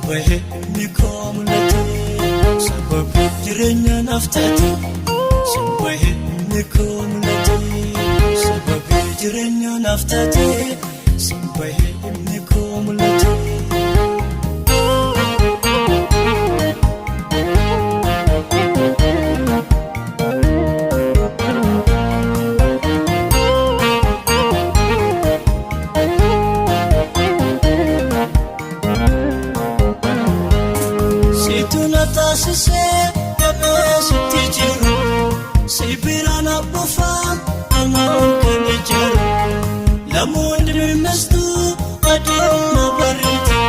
Bahee inni koo mul'ate sababii jireenya naaf taate. Bahee inni koo mul'ate sababii jireenya naaf taate. Bahee inni koo mul'ate. Situ na taasisee gameessitti jiru sibira na dhufaa amaan kan ijaaru lamoonni mimmistuu adeema bareedu.